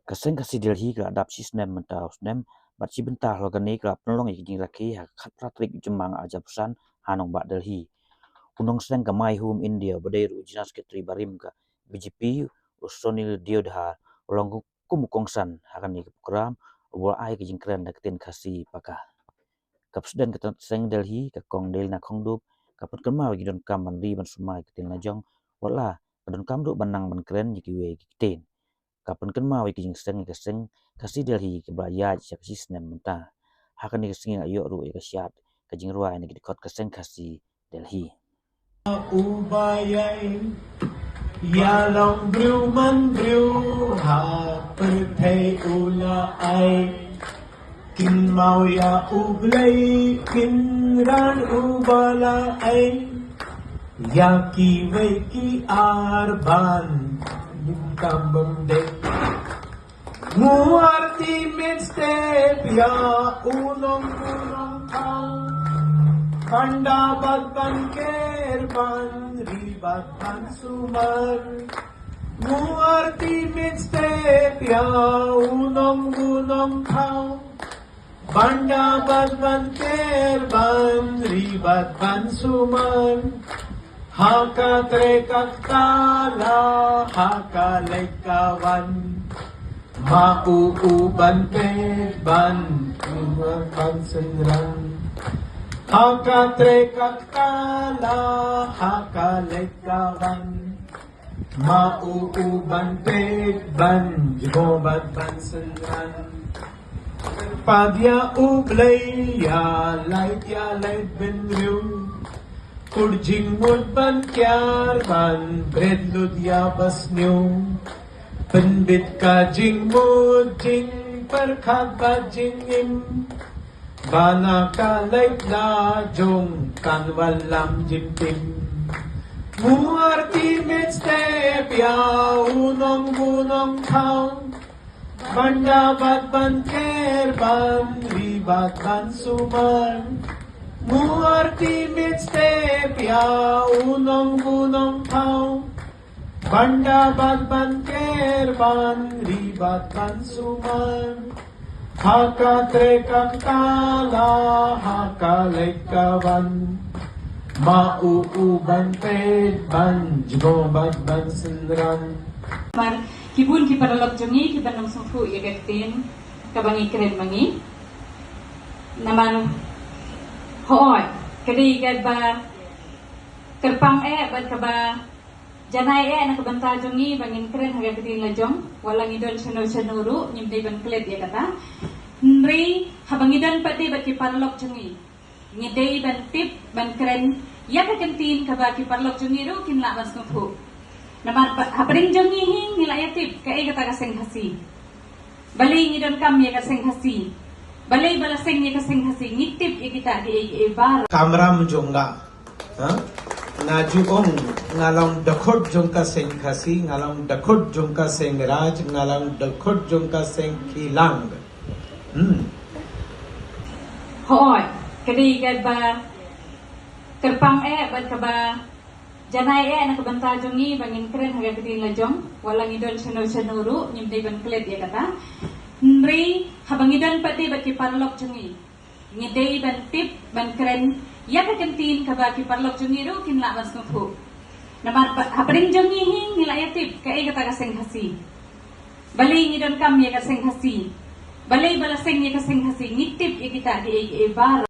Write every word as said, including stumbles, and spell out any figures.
Ka seng Khasi Delhi ka la dap shi snem mynta u snem, bad shi bynta halor kane ka la pynlong ïa ka jingrakhe ha ka khatphra tarik u Jymmang arhajar arphew san ha nongbah Delhi. U nongseng ka My Home India uba dei ruh u General Secretary barim ka B J P, u Sunil Deodhar, u long kum u kongsan ha kane ka program, uba la ai ka jingkren da ka ktien Khasi paka. Ka President ka seng Delhi, ka Kong Delina Khongdup, ka pynkynmaw ïa ki donkam ban ri ban sumar ïa ka ktien la jong, wat la ka donkam ruh ban nang ban kren ïa kiwei ki ktien. Ka pynkynmaw ïa ka jingseng ïa ka seng Khasi Delhi kaba la ïaid sha ka shi snem mynta. Ha kane ka sngi la ïoh ruh ïa ka shad ka jingrwai na ki dkhot ka seng Khasi Delhi. U ba ïai ïalong briew man briew ha pyrthei u la ai. Kynmaw ïa U Blei Kynrad uba la ai ïa kiwei ki ar ban bun kam bym dei. Muar ti mit step ïa u nong u nongthaw. Ban da bad ban ker ban ri bad ban sumar. Muar ti mit step ïa u nong u nongthaw. Ban da bad ban ker ban ri bad ban sumar. Ha ka trei ka ktah la ha ka leit ka wan. Ma u u ban peit ban u ban synran. Ha ka trei ka ktah la ha ka leit ka wan. Ma u u ban peit ban jngoh bad ban synran. Pad ïa U Blei ïa lait ïa lait bynriew. Kur jingmut ban kiar ban bret lut ïa ba sniew. Pynbit ka jingmut jingpyrkhat bad jingim. Ba na ka leit la jong kan wallam jingtim. Muar ti mit step ïa u nong u nongthaw. Ban da bad ban ker ban ri bad ban sumar. Muar ti mit step ïa u nong u nongthaw. Ban da bad ban ker ban ri bad ban sumar. Ha ka trei ka ktah la ha ka leit ka wan. Ma u u ban peit ban jngoh bad ban synran. Namar ki bun ki paralok jong ngi kiban ym sngewthuh ïa ka ktien kaba ngi kren ma ngi. Namar hooid ka dei kaba kyrpang eh bad kaba janai eh na ka bynta jong ngi ba ngin kren ha ka ktien la jong. Wat la ngi don shano shano ruh ngim dei ban klet ïa kata. Hynrei haba ngi don pat de bad ki paralok jong ngi, ngi dei ban tip ban kren ïa ka ktien kaba ki paralok jong ngi ruh kin lah ban sngewthuh. Namar ba hapdeng jong ngi hi ngi lah ïa tip kaei kata ka seng Khasi. Balei ngi donkam ïa ka seng Khasi? Balei ba la seng ïa ka seng Khasi? Ngi tip ïa kita kiei kiei baroh. Kamram jong nga. Ha? Nga ju ong nga long dkhot jong ka seng Khasi, nga long dkhot jong ka seng Raj, nga long dkhot jong ka seng Kilang. Hmm. Hooid ka dei kaba kyrpang eh bad kaba janai eh na ka bynta jong ngi ba ngin kren ha ka ktien la jong. Wat la ngi don shano shano ruh ngim dei ban klet ïa kata. Hynrei haba ngi don pat de bad ki paralok jong ngi, ngi dei ban tip ban kren ïa ka ktien kaba ki paralok jong ngi ruh kin lah ban sngewthuh. Namar ba hapdeng jong ngi hi ngi lah ïa tip kaei kata ka seng Khasi. Balei ngi donkam ïa ka seng Khasi? Balei ba la seng ïa ka seng Khasi? Ngi tip ïa kita kiei kiei baroh.